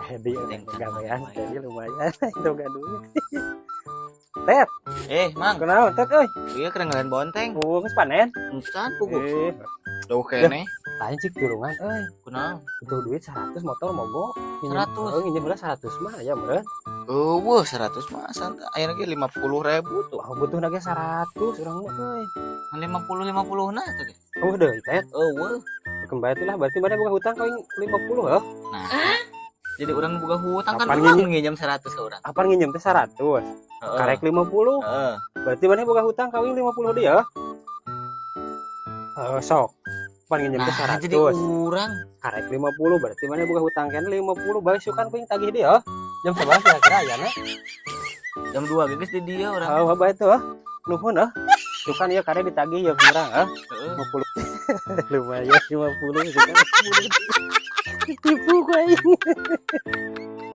Edi Enteng gawean lumayan. Jadi lumayan itu gaduhnya. Tet, Eh, Mang, kunaon, Tet, euy? Iya, kerengalan bonteng. Oh, geus panen. Encan pugu. Eh, Jauh keneh. Lain cik tulungan euy. Kunaon? Butuh duit 100, motor mogok. 100? Heeh, nginjem heula 100 mah ya meureun. Euweuh, 100 mah santai. Ayeuna ge 50.000 tuh. Wah, butuh ge 100 urang mah euy. 50 50 nah teh. Oh, deui, Tet. Euweuh. Kembali itulah berarti mana boga hutang kau 50 heuh. Nah. Jadi urang boga hutang kan Kapan urang nginjem? Nginjem 100 ke urang. Apa nginjem teh 100? Heeh. Karek 50. Heeh. Berarti mana boga hutang kawin 50 dia? Heeh, sok. Pan nginjem teh Nah, 100. jadi urang Karek 50, berarti mana boga hutang kan 50, bae sukan kuing tagih dia. Jam 11 kira-kira ya na. Jam 2 geus di dieu urang. Oh, bae tuh. Nuhun ah. Sukan ya karek ditagih ya kurang ah. Heeh. 50. Lumayan 50 sukan. Tipu ku aing.